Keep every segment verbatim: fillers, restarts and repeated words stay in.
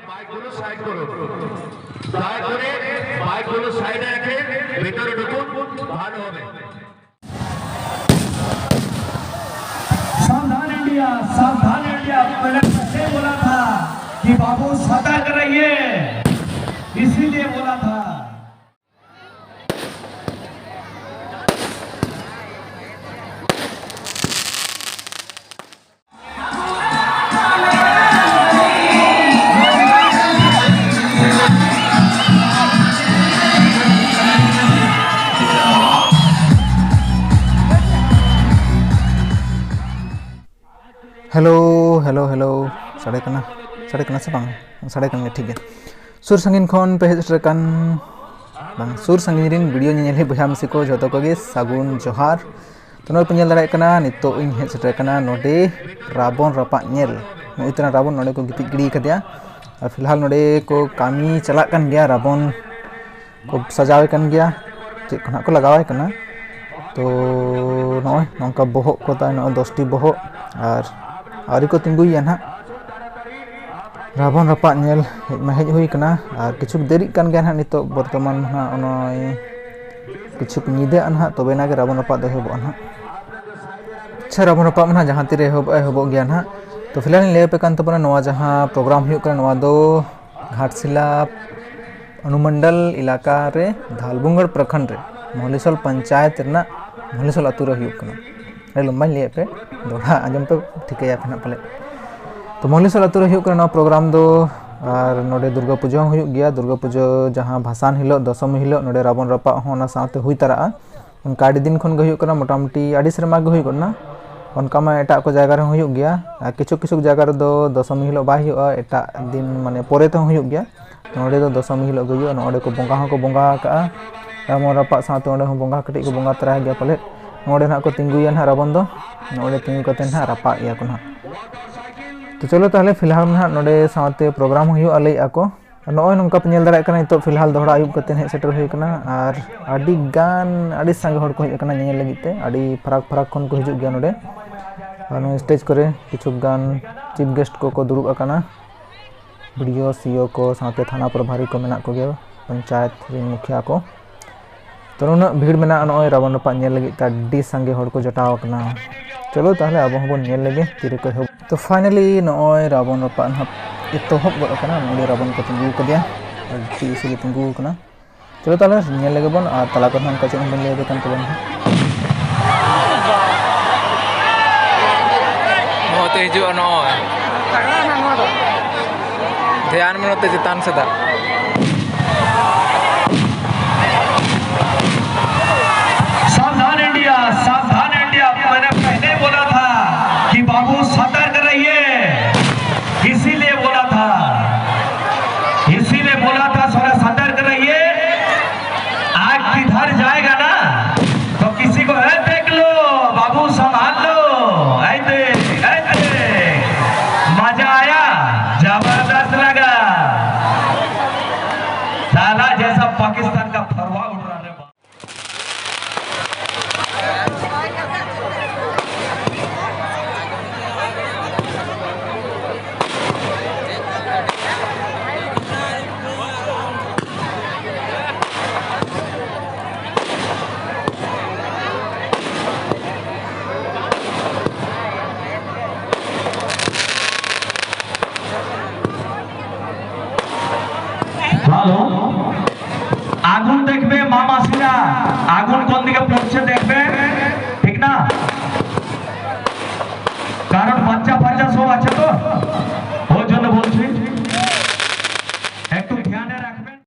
বাইকগুলো সাইড করুন। দয়া করে বাইকগুলো সাইডে রেখে ভেতরে ঢুকুন, ভালো হবে। सावधान इंडिया, सावधान इंडिया। मैंने पहले बोला था कि बाबू सतर्क रहिए, इसीलिए बोला था। Hello, hello, hello. ᱥᱟᱰᱮ ᱠᱟᱱᱟ, ᱥᱟᱰᱮ ᱠᱟᱱᱟ ᱥᱮ ᱵᱟᱝ? ᱥᱟᱰᱮ ᱠᱟᱱ ᱜᱮᱭᱟ, ᱴᱷᱤᱠ ᱜᱮᱭᱟ᱾ ᱥᱩᱨ ᱥᱟᱺᱜᱤᱧ ᱠᱷᱚᱱ ᱯᱮ ᱦᱮᱡ ᱥᱮᱴᱮᱨ ᱟᱠᱟᱱ, ᱵᱟᱝ, ᱥᱩᱨ ᱥᱟᱺᱜᱤᱧ ᱨᱮᱱ ᱵᱷᱤᱰᱤᱭᱳ ᱧᱮᱧᱮᱞᱤᱡ ᱵᱚᱭᱦᱟ ᱢᱤᱥᱤ ᱠᱚ ᱡᱷᱚᱛᱚ ᱠᱚᱜᱮ ᱥᱟᱹᱜᱩᱱ ᱡᱚᱦᱟᱨ᱾ ᱛᱚ, ᱱᱚᱜᱼᱚᱭ ᱯᱮ ᱧᱮᱞ ᱫᱟᱲᱮᱭᱟᱜ ᱠᱟᱱᱟ, ᱱᱤᱛᱚᱜ ᱤᱧ ᱦᱮᱡ ᱥᱮᱴᱮᱨ ᱟᱠᱟᱱᱟ ᱱᱚᱰᱮ ᱨᱟᱵᱚᱱ ᱨᱟᱯᱟᱜ ᱧᱮᱞ᱾ ᱱᱚᱜᱼᱚᱭ ᱛᱟᱨᱟ ᱨᱟᱵᱚᱱ ᱱᱚᱰᱮ ᱠᱚ ᱜᱤᱛᱤᱡ ᱜᱤᱰᱤ ᱟᱠᱟᱫᱮᱭᱟ᱾ ᱟᱨ ᱯᱷᱤᱞᱦᱟᱞ ᱱᱚᱰᱮ ᱠᱚ ᱠᱟᱹᱢᱤ ᱪᱟᱞᱟᱜ ᱠᱟᱱ ᱜᱮᱭᱟ, ᱨᱟᱵᱚᱱ ᱠᱚ ᱥᱟᱡᱟᱣᱮ ᱠᱟᱱ ᱜᱮᱭᱟ, ᱪᱮᱫ ᱠᱚ ᱱᱟᱦᱟᱜ ᱠᱚ ᱞᱟᱜᱟᱣᱟᱭ ᱠᱟᱱᱟ᱾ ᱛᱚ, ᱱᱚᱜᱼᱚᱭ ᱱᱚᱝᱠᱟ ᱵᱚᱦᱚᱜ ᱠᱚ ᱛᱟᱭ, ᱱᱚᱜᱼᱚᱭ ᱫᱚᱥᱴᱤ ᱵᱚᱦᱚᱜ, ᱟᱨ ᱟᱹᱣᱨᱤ ᱠᱚ ᱛᱤᱸᱜᱩᱭᱮᱭᱟ ᱱᱟᱦᱟᱜ᱾ ᱨᱟᱵᱚᱱ ᱨᱟᱯᱟᱜ ᱧᱮᱞ ᱦᱮᱡ ᱢᱟ ᱦᱮᱡ ᱦᱩᱭ ᱠᱟᱱᱟ, ᱟᱨ ᱠᱤᱪᱷᱩ ᱫᱮᱨᱤᱜ ᱠᱟᱱ ᱜᱮᱭᱟ ᱱᱟᱦᱟᱜ᱾ ᱱᱤᱛᱚᱜ ᱵᱚᱨᱛᱚᱢᱟᱱ ᱱᱟᱦᱟᱜ ᱱᱚᱜᱼᱚᱭ ᱠᱤᱪᱷᱩ ᱧᱤᱫᱟᱹᱜᱼᱟ ᱱᱟᱦᱟᱜ, ᱛᱚᱵᱮ ᱮᱱᱟ ᱜᱮ ᱨᱟᱵᱚᱱ ᱨᱟᱯᱟᱜ ᱫᱚ ᱮᱦᱚᱵᱚᱜᱼᱟ ᱱᱟᱦᱟᱜ᱾ ᱟᱪᱪᱷᱟ, ᱨᱟᱵᱚᱱ ᱨᱟᱯᱟᱜ ᱢᱟ ᱱᱟᱦᱟᱜ ᱡᱟᱦᱟᱸ ᱛᱤᱨᱮ ᱮᱦᱚᱵᱚᱜᱼᱟ, ᱮᱦᱚᱵᱚᱜ ᱜᱮᱭᱟ ᱱᱟᱦᱟᱜ᱾ ᱛᱚ, ᱯᱷᱤᱞᱦᱟᱞ ᱤᱧ ᱞᱟᱹᱭ ᱟᱯᱮ ᱠᱟᱱ ᱛᱟᱵᱚᱱᱟ, ᱱᱚᱣᱟ ᱡᱟᱦᱟᱸ ᱯᱨᱳᱜᱨᱟᱢ ᱦᱩᱭᱩᱜ ᱠᱟᱱᱟ, ᱱᱚᱣᱟ ᱫᱚ ᱜᱷᱟᱴᱥᱤᱞᱟ ᱚᱱᱩᱢᱚᱱᱰᱚᱞ ᱮᱞᱟᱠᱟ ᱨᱮ ᱫᱷᱟᱞᱵᱩᱝᱜᱚᱲ ᱯᱨᱚᱠᱷᱚᱸᱰ ᱨᱮ ᱢᱚᱦᱞᱤᱥᱳᱞ ᱯᱚᱧᱪᱟᱭᱮᱛ ᱨᱮᱱᱟᱜ ᱢᱚᱦᱞᱤᱥᱳᱞ ᱟᱹᱛᱩ ᱨᱮ ᱦᱩᱭᱩᱜ ᱠᱟᱱᱟ᱾ ᱟᱹᱰᱤ ᱞᱚᱢᱵᱟᱧ ᱞᱟᱹᱭᱟᱫ ᱯᱮ, ᱫᱚᱦᱲᱟ ᱟᱸᱡᱚᱢ ᱯᱮ, ᱴᱷᱤᱠᱟᱹᱭᱟ ᱯᱮ ᱱᱟᱜ ᱯᱟᱞᱮ᱾ ᱛᱚ, ᱢᱚᱦᱞᱤᱥᱳᱞ ᱟᱹᱛᱩ ᱨᱮ ᱦᱩᱭᱩᱜ ᱠᱟᱱᱟ ᱱᱚᱣᱟ ᱯᱨᱳᱜᱨᱟᱢ ᱫᱚ, ᱟᱨ ᱱᱚᱰᱮ ᱫᱩᱨᱜᱟ ᱯᱩᱡᱟᱹ ᱦᱚᱸ ᱦᱩᱭᱩᱜ ᱜᱮᱭᱟ᱾ ᱫᱩᱨᱜᱟ ᱯᱩᱡᱟᱹ ᱡᱟᱦᱟᱸ ᱵᱷᱟᱥᱟᱱ ᱦᱤᱞᱳᱜ, ᱫᱚᱥᱚᱢᱤ ᱦᱤᱞᱳᱜ, ᱱᱚᱰᱮ ᱨᱟᱵᱚᱱ ᱨᱟᱯᱟᱜ ᱦᱚᱸ ᱚᱱᱟ ᱥᱟᱶᱛᱮ ᱦᱩᱭ ᱛᱟᱨᱟᱜᱼᱟ᱾ ᱚᱱᱠᱟ ᱟᱹᱰᱤ ᱫᱤᱱ ᱠᱷᱚᱱ ᱜᱮ ᱦᱩᱭᱩᱜ ᱠᱟᱱᱟ, ᱢᱚᱴᱟᱢᱩᱴᱤ ᱟᱹᱰᱤ ᱥᱮᱨᱢᱟ ᱜᱮ ᱦᱩᱭᱩᱜ ᱠᱟᱱᱟ᱾ ᱚᱱᱠᱟ ᱢᱟ ᱮᱴᱟᱜ ᱠᱚ ᱡᱟᱭᱜᱟ ᱨᱮᱦᱚᱸ ᱦᱩᱭᱩᱜ ᱜᱮᱭᱟ, ᱟᱨ ᱠᱤᱪᱷᱩ ᱠᱤᱪᱷᱩ ᱡᱟᱭᱜᱟ ᱨᱮᱫᱚ ᱫᱚᱥᱚᱢᱤ ᱦᱤᱞᱳᱜ ᱵᱟᱭ ᱦᱩᱭᱩᱜᱼᱟ, ᱮᱴᱟᱜ ᱫᱤᱱ, ᱢᱟᱱᱮ, ᱯᱚᱨᱮ ᱛᱮᱦᱚᱸ ᱦᱩᱭᱩᱜ ᱜᱮᱭᱟ᱾ ᱱᱚᱰᱮ ᱫᱚ ᱫᱚᱥᱚᱢᱤ ᱦᱤᱞᱳᱜ ᱜᱮ ᱦᱩᱭᱩᱜᱼᱟ᱾ ᱱᱚᱰᱮ ᱠᱚ ᱵᱚᱸᱜᱟ ᱦᱚᱸᱠᱚ ᱵᱚᱸᱜᱟ ᱟᱠᱟᱜᱼᱟ, ᱨᱟᱵᱚᱱ ᱨᱟᱯᱟᱜ ᱥᱟᱶᱛᱮ ᱚᱸᱰᱮ ᱦᱚᱸ ᱵᱚᱸᱜᱟ ᱠᱟᱹᱴᱤᱡ ᱠᱚ ᱵᱚᱸᱜᱟ ᱛᱟᱨᱟᱭ ᱜᱮᱭᱟ ᱯᱟᱞᱮᱫ᱾ ᱱᱚᱰᱮ ᱱᱟᱦᱟᱜ ᱠᱚ ᱛᱤᱸᱜᱩᱭᱟ ᱱᱟᱦᱟᱜ ᱨᱟᱵᱚᱱ ᱫᱚ, ᱱᱚᱰᱮ ᱛᱤᱸᱜᱩ ᱠᱟᱛᱮ ᱱᱟᱦᱟᱜ ᱨᱟᱯᱟᱜ ᱮᱭᱟ ᱠᱚ ᱱᱟᱦᱟᱜ᱾ ᱛᱚ, ᱪᱚᱞᱚ ᱛᱟᱦᱚᱞᱮ, ᱯᱷᱤᱞᱦᱟᱞ ᱱᱟᱦᱟᱜ ᱱᱚᱰᱮ ᱥᱟᱶᱛᱮ ᱯᱨᱳᱜᱨᱟᱢ ᱦᱩᱭᱩᱜᱼᱟ ᱞᱟᱹᱭᱮᱫᱼᱟ ᱠᱚ᱾ ᱟᱨ ᱱᱚᱜᱼᱚᱭ ᱱᱚᱝᱠᱟ ᱯᱮ ᱧᱮᱞ ᱫᱟᱲᱮᱭᱟᱜ ᱠᱟᱱᱟ, ᱱᱤᱛᱚᱜ ᱯᱷᱤᱞᱦᱟᱞ ᱫᱚᱦᱲᱟ ᱟᱹᱭᱩᱵ ᱠᱟᱛᱮ ᱦᱮᱡ ᱥᱮᱴᱮᱨ ᱦᱩᱭ ᱟᱠᱟᱱᱟ᱾ ᱟᱨ ᱟᱹᱰᱤ ᱜᱟᱱ, ᱟᱹᱰᱤ ᱥᱟᱸᱜᱮ ᱦᱚᱲ ᱠᱚ ᱦᱮᱡ ᱟᱠᱟᱱᱟ ᱧᱮᱧᱮᱞ ᱞᱟᱹᱜᱤᱫ ᱛᱮ, ᱟᱹᱰᱤ ᱯᱷᱟᱨᱟᱠ ᱯᱷᱟᱨᱟᱠ ᱠᱷᱚᱱ ᱠᱚ ᱦᱤᱡᱩᱜ ᱜᱮᱭᱟ ᱱᱚᱰᱮ᱾ ᱟᱨ ᱱᱚᱣᱟ ᱥᱴᱮᱡᱽ ᱠᱚᱨᱮ ᱠᱤᱪᱷᱩ ᱜᱟᱱ ᱪᱤᱯ ᱜᱮᱥᱴ ᱠᱚᱠᱚ ᱫᱩᱲᱩᱵ ᱟᱠᱟᱱᱟ᱾ ᱵᱤ ᱰᱤ ᱳ, ᱥᱤ ᱤ ᱳ ᱠᱚ ᱥᱟᱶᱛᱮ ᱛᱷᱟᱱᱟ ᱯᱨᱚᱵᱷᱟᱨᱤ ᱠᱚ ᱢᱮᱱᱟᱜ ᱠᱚᱜᱮᱭᱟ, ᱯᱚᱧᱪᱟᱭᱮᱛ ᱨᱮᱱ ᱢᱩᱠᱷᱤᱭᱟᱹ ᱠᱚ᱾ ᱛᱚ, ᱱᱩᱱᱟᱹᱜ ᱵᱷᱤᱲ ᱢᱮᱱᱟᱜᱼᱟ ᱱᱚᱜᱼᱚᱭ ᱨᱟᱵᱚᱱ ᱨᱟᱯᱟᱜ ᱧᱮᱞ ᱞᱟᱹᱜᱤᱫ ᱛᱮ, ᱟᱹᱰᱤ ᱥᱟᱸᱜᱮ ᱦᱚᱲ ᱠᱚ ᱡᱚᱴᱟᱣ ᱟᱠᱟᱱᱟ᱾ ᱪᱚᱞᱚ ᱛᱟᱦᱚᱞᱮ ᱟᱵᱚ ᱦᱚᱸᱵᱚᱱ ᱧᱮᱞ ᱞᱮᱜᱮ ᱛᱤᱨᱮ ᱠᱚ ᱮᱦᱚᱵ᱾ ᱛᱚ, finally ᱱᱚᱜᱼᱚᱭ ᱨᱟᱵᱚᱱ ᱨᱟᱯᱟᱜ ᱱᱟᱦᱟᱜ ᱮᱛᱚᱦᱚᱵ ᱜᱚᱫ ᱟᱠᱟᱱᱟ᱾ ᱱᱚᱜᱼᱚᱭ ᱨᱟᱵᱚᱱ ᱠᱚ ᱛᱤᱸᱜᱩ ᱟᱠᱟᱫᱮᱭᱟ, ᱟᱹᱰᱤ ᱩᱥᱩᱞᱮ ᱛᱤᱸᱜᱩ ᱟᱠᱟᱱᱟ᱾ ᱪᱚᱞᱚ ᱛᱟᱦᱚᱞᱮ ᱧᱮᱞ ᱞᱮᱜᱮ ᱵᱚᱱ, ᱟᱨ ᱛᱟᱞᱟ ᱠᱚᱨᱮ ᱦᱚᱸ ᱚᱱᱠᱟ ᱪᱮᱫ ᱦᱚᱸ ᱵᱟᱹᱧ ᱞᱟᱹᱭ ᱟᱯᱮ ᱠᱟᱱ ᱛᱟᱵᱚᱱᱟ ᱦᱟᱸᱜ᱾ ᱱᱚᱜᱼᱚᱭ ᱛᱚ ᱦᱤᱡᱩᱜᱼᱟ ᱱᱚᱜᱼᱚᱭ᱾ ᱫᱷᱮᱭᱟᱱ ᱢᱮ ᱱᱚᱛᱮ ᱪᱮᱛᱟᱱ ᱥᱮᱫᱟᱜ᱾ सावधान इंडिया, सावधान इंडिया। मैंने पहले बोला था कि बाबू सतर्क रहिए, इसीलिए बोला था, इसीलिए बोला था थोड़ा सतर्क रहिए। आग किधर जाएगा ना, तो किसी को, "ए, देख लो, बाबू संभाल लो।" ऐ देख, ऐ देख, मजा आया, जबरदस्त लगा। साला जैसा पाकिस्तान का फरवा उड़ रहा है। হ্যালো, আগুন দেখবে মা মাসিরা, আগুন কোন দিকে পড়ছে দেখবে, ঠিক না? কারণ বাচ্চা ফাচ্চা সব আছে তো, ওর জন্য বলছি, একটু ধ্যানে রাখবেন।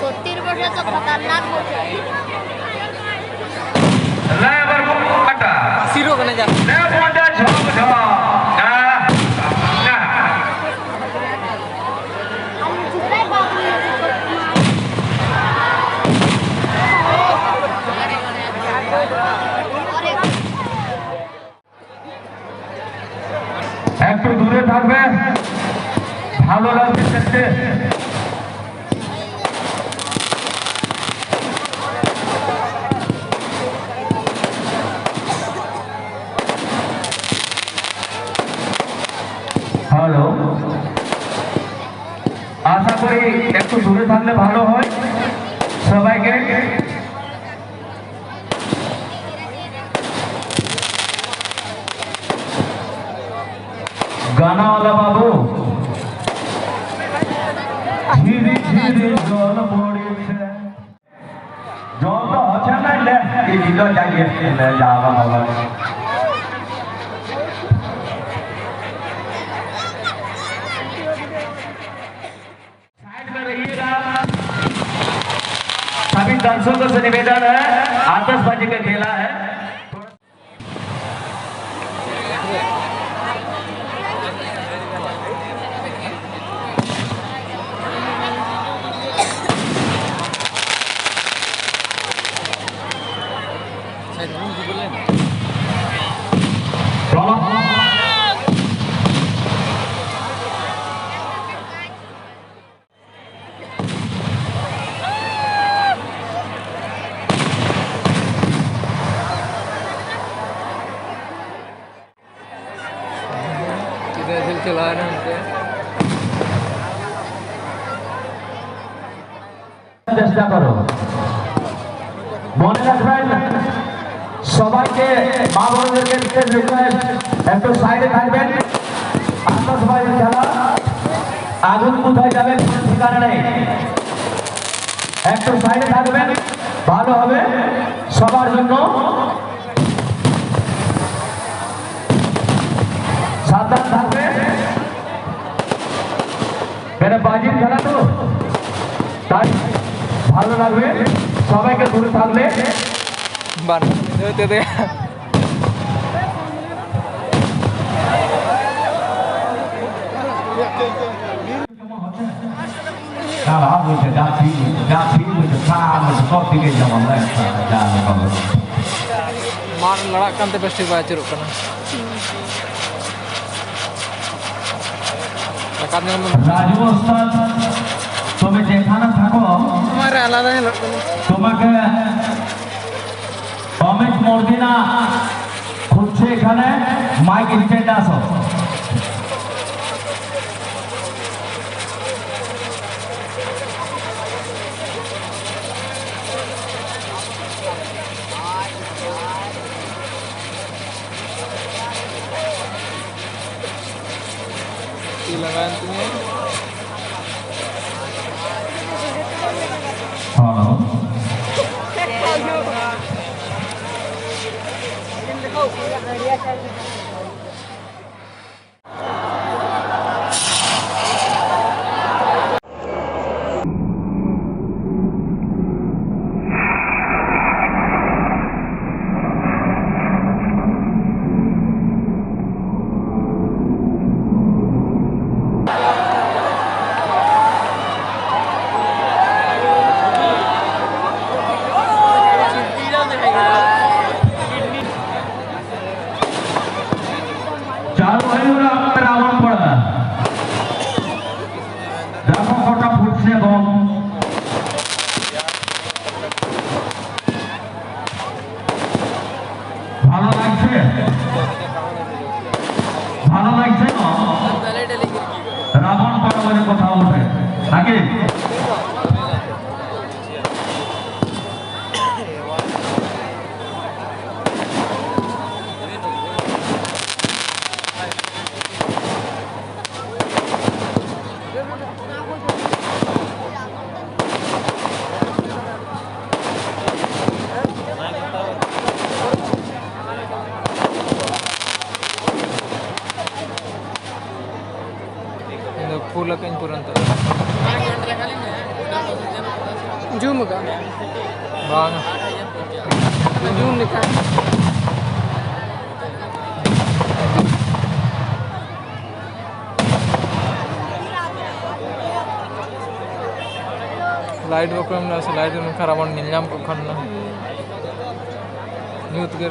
ছত্তিশগড়ে তো খতরনাক। ভালো লাগবে দেখতে। হ্যালো, আশা করি একটু দূরে থাকলে ভালো হয় সবাইকে। গানাওয়ালা বাবু, ধীরে ধীরে জল পড়েছে। জল তো হচ্ছে না, লে, এই দিল যাইয়ে, লে, যা বাবা। साइड में रहिएगा। सभी दर्शकों से निवेदन है, आतिशबाजी का खेला है। ᱪᱮᱫᱟᱜ ᱡᱷᱟᱹᱞ ᱪᱟᱞᱟᱣ ᱮᱱᱟ ᱚᱱᱛᱮ? চেষ্টা করো। মনে রাখবেন, সবাইকে, মা বোনদেরকে বিশেষ রিকোয়েস্ট, একটু সাইডে থাকবেন। আতশবাজি খেলা, আগুন কোথায় যাবে, কোনো ঠিকানা নেই। একটু সাইডে থাকবেন, ভালো হবে সবার জন্য। সাবধান থাকবে। এটা বাজির খেলা তো, তাই ভালো লাগবে সবাইকে দূরে থাকলে। বান, দে, দে, দে। Kalau aku sudah di, sudah di, sudah sama, sudah tiga jam online, sudah, sudah, sudah. ᱢᱟᱲᱟᱝ ᱞᱟᱲᱟᱜ ᱠᱟᱱᱛᱮ ᱵᱮᱥ ᱴᱷᱤᱠ ᱵᱟᱭ ᱟᱹᱪᱩᱨᱚᱜ ᱠᱟᱱᱟ᱾ রাজু ওস্তাদ, তুমি যেখানে থাকো, তোমার আলাদা হলো। তোমাকে অমিত মর্দিনা খুঁজছে এখানে, মাইক স্ট্যান্ডে আসো। Hello. ᱪᱟᱞᱩ ᱦᱩᱭᱩᱜᱼᱟ ᱨᱟᱵᱚᱱ ᱯᱟᱲᱟ᱾ ᱨᱟᱵᱚᱱ ᱯᱟᱲᱟ ᱯᱷᱩᱴᱥᱮ ᱵᱚᱢ᱾ ভালো লাগছে? ভালো লাগছে তো? রাবণ পাড়া বলে কথা উঠে। নাকি? ᱤᱧ ᱫᱚ ᱯᱷᱩᱞ ᱟᱠᱟᱫᱟᱹᱧ ᱯᱩᱨᱟᱹ ᱱᱤᱛᱚᱜ ᱫᱚ᱾ ᱡᱩᱢ ᱟᱠᱟᱫ? ᱵᱟᱝ᱾ ᱡᱩᱢ ᱞᱮᱠᱟ᱾ ᱞᱟᱭᱤᱴ ᱵᱟᱠᱚ ᱮᱢ ᱞᱮᱫᱟ ᱥᱮ, ᱞᱟᱭᱤᱴ ᱮᱢ ᱞᱮᱠᱷᱟᱱ ᱨᱟᱵᱚᱱ ᱧᱮᱞ ᱧᱟᱢ ᱠᱚᱜ ᱠᱷᱟᱱ ᱫᱚ᱾ ᱧᱩᱛ ᱜᱮ᱾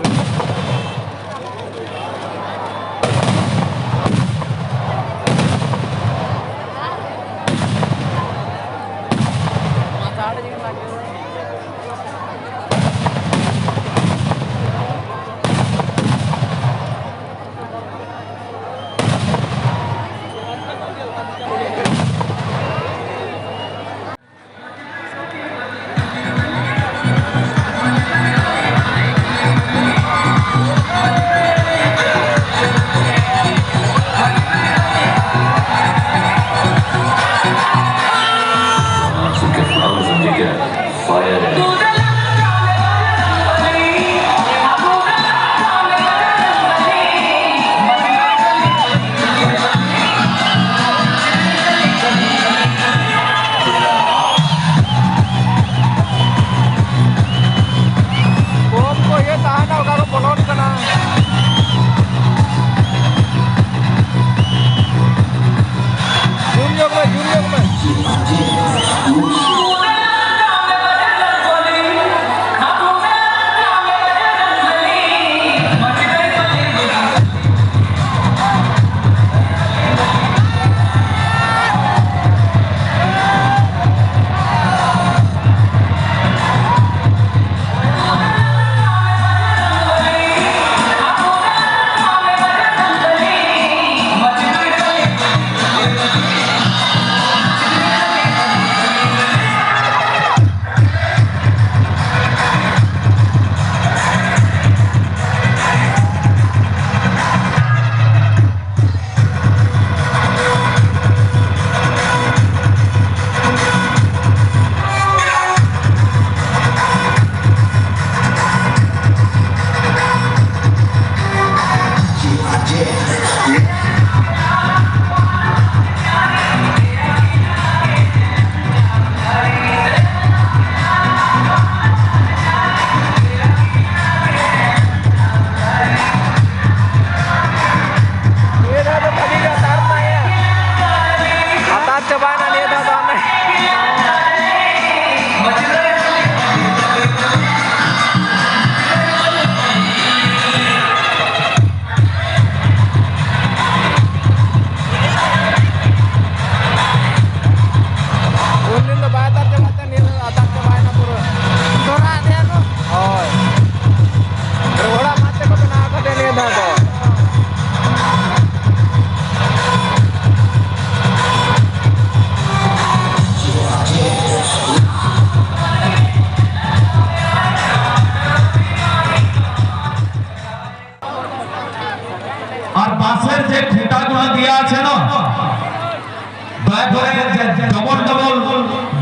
তারপরে যে ডবল ডবল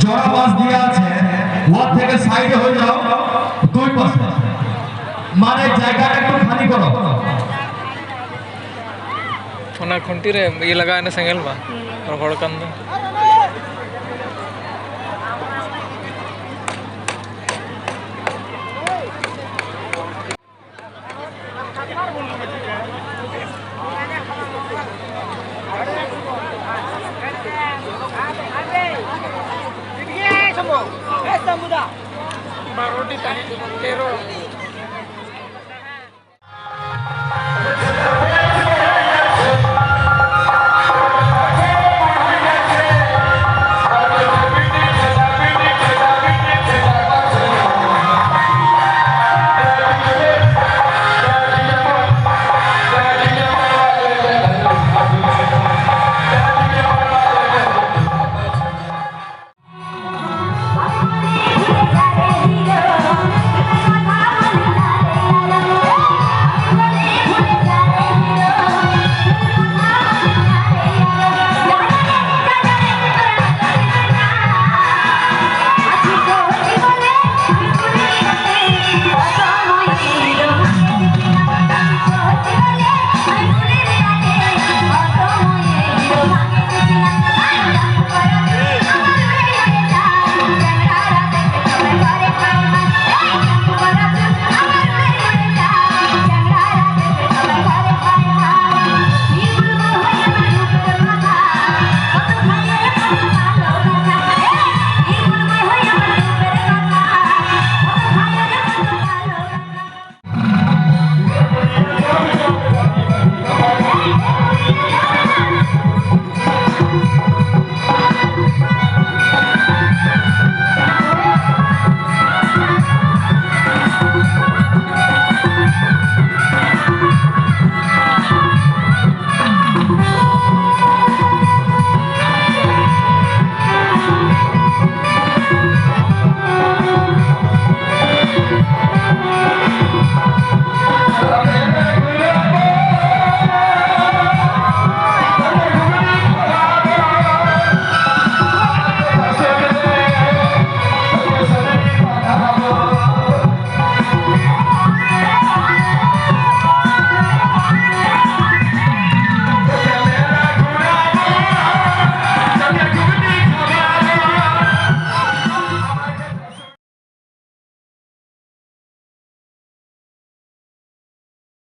জোড়া বাঁশ দিয়ে আছে, ওর থেকে সাইডে হয়ে যাও, দুই পাশে, মানে জায়গাটা একটু খালি করো। ᱚᱱᱟ ᱠᱷᱩᱱᱴᱤ ᱨᱮ ᱤᱭᱟᱹ ᱞᱟᱜᱟᱣ ᱮᱱᱟ, ᱥᱮᱸᱜᱮᱞ ᱢᱟ ᱨᱚᱦᱚᱲ ᱠᱟᱱ ᱫᱚ᱾ ᱵᱟᱨᱚᱴᱤ ᱛᱟᱦᱮᱸ ᱠᱟᱱᱟ, ᱛᱮᱨᱚ᱾